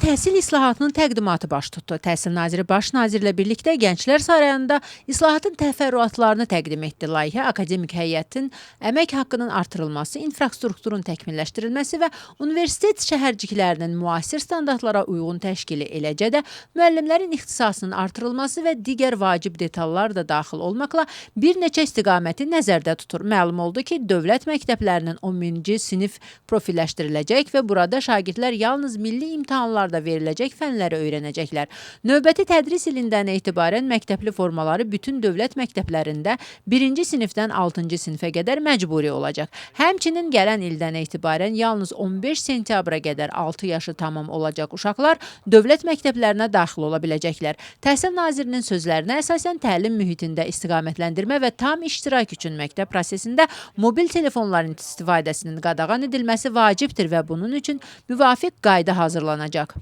təhsil islahatının təqdimatı baş tutdu. Təhsil naziri baş nazirlə birlikdə Gənclər Sarayında islahatın təfərrüatlarını təqdim etdi. Layihə akademik heyətin əmək haqqının artırılması, infrastrukturun təkmilləşdirilməsi və universitet şəhərciklərinin müasir standartlara uyğun təşkili, eləcə də müəllimlərin ixtisasının artırılması və digər vacib detallar da daxil olmaqla bir neçə istiqaməti nəzərdə tutur. Məlum oldu ki, dövlət məktəblərinin 11-ci sinif profilləşdiriləcək və burada şagirdlər yalnız milli imtahanlarda veriləcək fənləri öyrənəcəklər. Növbəti tədris ilindən etibarən məktəbli formaları bütün dövlət məktəblərində 1-ci sinifdən 6-cı sinifə qədər məcburi olacaq. Həmçinin gələn ildən etibarən yalnız 15 sentyabra qədər 6 yaşı tamam olacaq uşaqlar dövlət məktəblərinə daxil ola biləcəklər. Təhsil nazirinin sözlərinə əsasən təlim mühitində istiqamətləndirmə və tam iştirak üçün məktəb prosesində mobil telefonların istifadəsinin qadağan edilməsi vacibdir və bunun üçün müvafiq qayda hazırlanacaq.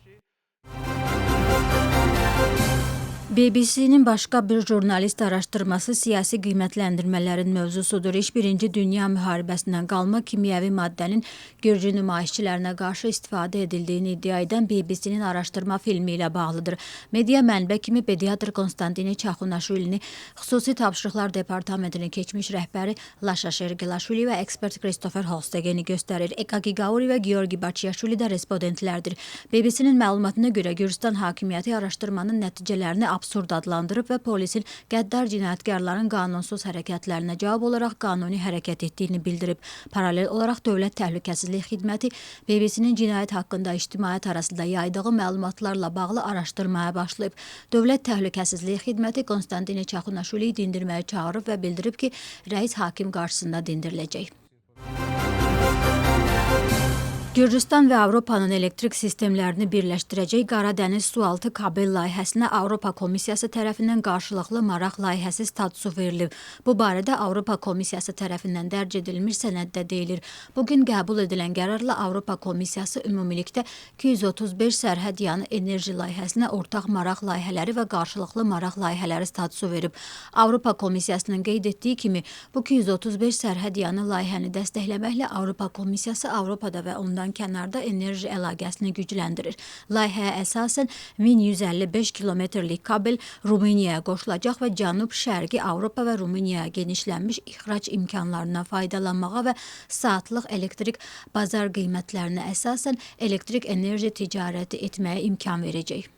BBC-nin başqa bir jurnalist araşdırması siyasi qiymətləndirmələrin mövzusudur. İş Birinci Dünya Müharibəsindən qalma kimyəvi maddənin Gürcü nümayişçilərinə qarşı istifadə edildiyini iddia edən BBC-nin araşdırma filmi ilə bağlıdır. Media mənbə kimi pediatr Konstantini Çaxunaşvilini, Xüsusi Tapşırıqlar Departamentinin keçmiş rəhbəri Laşa Şergilaşvili və ekspert Kristofer Holstegeni göstərir. Eka Gigauri və Georgi Baçiaşvili də respondentlərdir. BBC-nin məlumatına görə Gürcüstan hakimiyyəti araşdırmanın nəticələrini absurd adlandırıb və polisin qəddar cinayətkarların qanunsuz hərəkətlərinə cavab olaraq qanuni hərəkət etdiyini bildirib. Paralel olaraq Dövlət Təhlükəsizlik Xidməti BBC-nin cinayət haqqında ictimaiyyət arasında yaydığı məlumatlarla bağlı araşdırmaya başlayıb. Dövlət Təhlükəsizlik Xidməti Konstantini Çaxunaşviliyi dindirməyə çağırıb və bildirib ki, rəis hakim qarşısında dindiriləcək. Gürcüstan və Avropanın elektrik sistemlərini birləşdirəcək Qara Dəniz sualtı kabel layihəsinə Avropa Komissiyası tərəfindən qarşılıqlı maraq layihəsi statusu verilib. Bu barədə Avropa Komissiyası tərəfindən dərc edilmiş sənəddə deyilir. Bugün qəbul edilən qərarla Avropa Komissiyası ümumilikdə 235 sərhəd yanı enerji layihəsinə ortaq maraq layihələri və qarşılıqlı maraq layihələri statusu verib. Avropa Komissiyasının qeyd etdiyi kimi, bu 235 sərhəd yanı layihəni dəstəkləməklə Avropa Komissiyası Avropada və ondan kənarda enerji əlaqəsini gücləndirir. Layihəyə əsasən 1155 kilometrlik kabel Rumuniyaya qoşulacaq və Cənub-Şərqi Avropa və Rumuniyaya genişlənmiş ixrac imkanlarından faydalanmağa və saatlıq elektrik bazar qiymətlərinə əsasən elektrik enerji ticarəti etməyə imkan verəcək.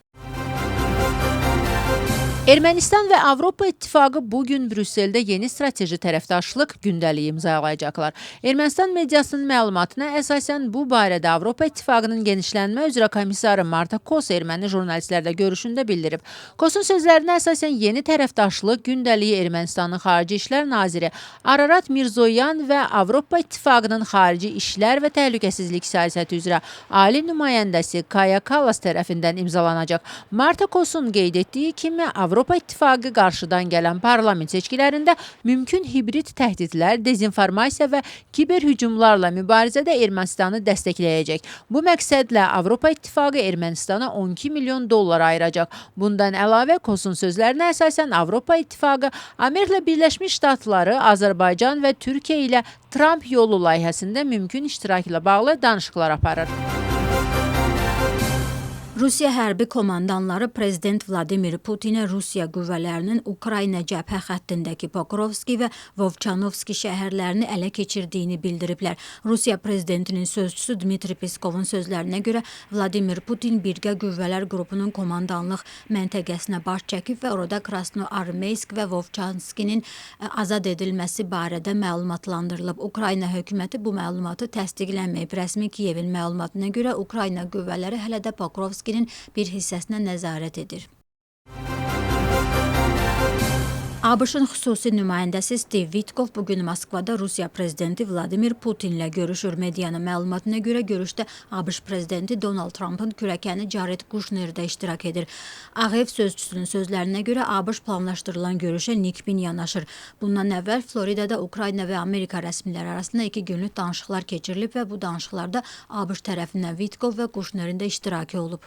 Ermənistan və Avropa İttifaqı bugün Brüsseldə yeni strateji tərəfdaşlıq gündəliyi imzalayacaqlar. Ermənistan mediasının məlumatına əsasən bu barədə Avropa İttifaqının genişlənmə üzrə komissarı Marta Kos erməni jurnalistlərlə görüşündə bildirib. Kosun sözlərinə əsasən yeni tərəfdaşlıq gündəliyi Ermənistanın Xarici İşlər Naziri Ararat Mirzoyan və Avropa İttifaqının Xarici İşlər və Təhlükəsizlik Siyasəti üzrə Ali Nümayəndəsi Kaya Kallas tərəfindən imzalanacaq. Marta Kosun qeyd etdiyi kimi Avropa İttifaqı qarşıdan gələn parlament seçkilərində mümkün hibrid təhdidlər, dezinformasiya və kiber hücumlarla mübarizədə Ermənistanı dəstəkləyəcək. Bu məqsədlə Avropa İttifaqı Ermənistana 12 milyon dollar ayıracaq. Bundan əlavə Kosun sözlərinə əsasən Avropa İttifaqı Amerika Birləşmiş Ştatları, Azərbaycan və Türkiyə ilə Tramp yolu layihəsində mümkün iştirak ilə bağlı danışıqlar aparır. Rusiya hərbi komandanları Prezident Vladimir Putinə Rusiya qüvvələrinin Ukrayna cəbhə xəttindəki Pokrovski və Vovçanovski şəhərlərini ələ keçirdiyini bildiriblər. Rusiya prezidentinin sözçüsü Dmitri Peskovun sözlərinə görə Vladimir Putin Birgə Qüvvələr Qrupunun komandanlıq məntəqəsinə baş çəkib və orada Krasnoarmeysk və Vovçanskinin azad edilməsi barədə məlumatlandırılıb. Ukrayna hökuməti bu məlumatı təsdiqləməyib. Rəsmi Kiyevin məlumatına görə Ukrayna qüvvələri hələ də Pokrovskinin bir hissəsinə nəzarət edir. ABŞ-ın xüsusi nümayəndəsi Steve Witkoff bugün Moskvada Rusiya prezidenti Vladimir Putinlə görüşür. Medianın məlumatına görə görüşdə ABŞ prezidenti Donald Trumpın kürəkəni Jared Kushner də iştirak edir. Ağ Ev sözçüsünün sözlərinə görə ABŞ planlaşdırılan görüşə nikbin yanaşır. Bundan əvvəl Floridada Ukrayna və Amerika rəsmiləri arasında 2 günlük danışıqlar keçirilib və bu danışıqlarda ABŞ tərəfindən Witkoff və Kushnerin də iştirakı olub.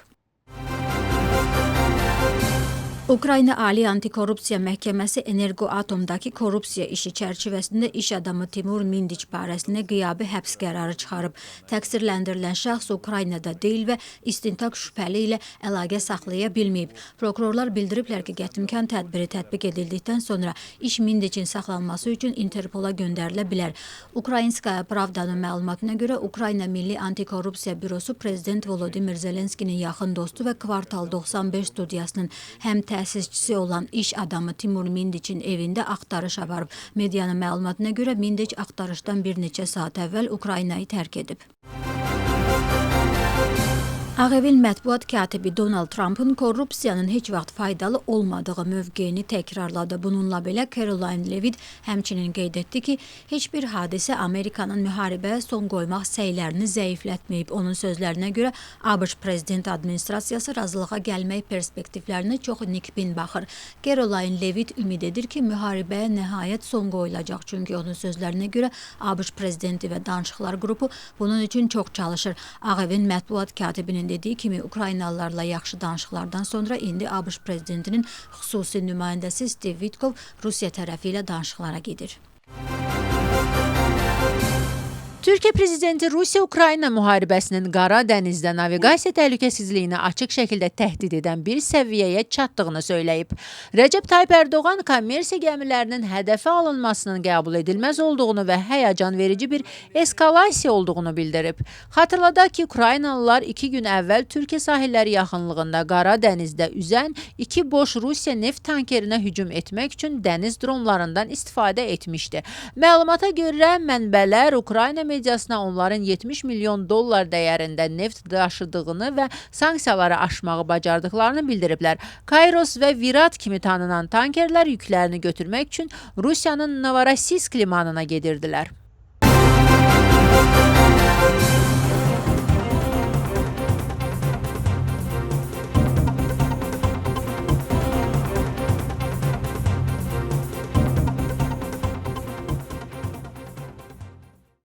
Ukrayna Ali Antikorrupsiya Məhkəməsi Energoatomdakı korrupsiya işi çərçivəsində iş adamı Timur Mindiç barəsində qiyabi həbs qərarı çıxarıb. Təqsirləndirilən şəxs Ukraynada deyil və istintaq şübhəli ilə əlaqə saxlaya bilməyib. Prokurorlar bildiriblər ki, qətimkan tədbiri tətbiq edildikdən sonra iş Mindiçin saxlanması üçün Interpola göndərilə bilər. Ukrainskaya Pravdanın məlumatına görə Ukrayna Milli Antikorrupsiya Bürosu prezident Volodimir Zelenskinin yaxın dostu və Kvartal 95 studiyasının həm təsisçisi olan iş adamı Timur Mindiçin evində axtarış aparıb. Medianın məlumatına görə Mindiç axtarışdan bir neçə saat əvvəl Ukraynayı tərk edib. Ağ Evin mətbuat katibi Donald Trumpın korrupsiyanın heç vaxt faydalı olmadığı mövqeyini təkrarladı. Bununla belə Caroline Levitt həmçinin qeyd etdi ki, heç bir hadisə Amerikanın müharibəyə son qoymaq səylərini zəiflətməyib. Onun sözlərinə görə ABŞ prezident administrasiyası razılığa gəlmək perspektivlərinə çox nikbin baxır. Caroline Levitt ümid edir ki, müharibəyə nəhayət son qoyulacaq. Çünki onun sözlərinə görə ABŞ prezidenti və danışıqlar qrupu bunun üçün çox çalışır. Ağ Evin mətbuat katibinin dediyi kimi Ukraynalılarla yaxşı danışıqlardan sonra indi ABŞ prezidentinin xüsusi nümayəndəsi Steve Witkoff Rusiya tərəfi ilə danışıqlara gedir. Türkiyə prezidenti Rusiya-Ukrayna müharibəsinin Qara dənizdə naviqasiya təhlükəsizliyini açıq şəkildə təhdid edən bir səviyyəyə çatdığını söyləyib. Rəcəb Tayyip Ərdoğan kommersiya gəmilərinin hədəfə alınmasının qəbul edilməz olduğunu və həyəcan verici bir eskalasiya olduğunu bildirib. Xatırladaq ki, Ukraynalılar 2 gün əvvəl Türkiyə sahilləri yaxınlığında Qara dənizdə üzən 2 boş Rusiya neft tankerinə hücum etmək üçün dəniz dronlarından istifadə etmişdi. Məlumata görə mənbələr Ukrayna mediasına onların 70 milyon dollar dəyərində neft daşıdığını və sanksiyaları aşmağı bacardıqlarını bildiriblər. Kairos və Virat kimi tanınan tankerlər yüklərini götürmək üçün Rusiyanın Novorossiysk limanına gedirdilər.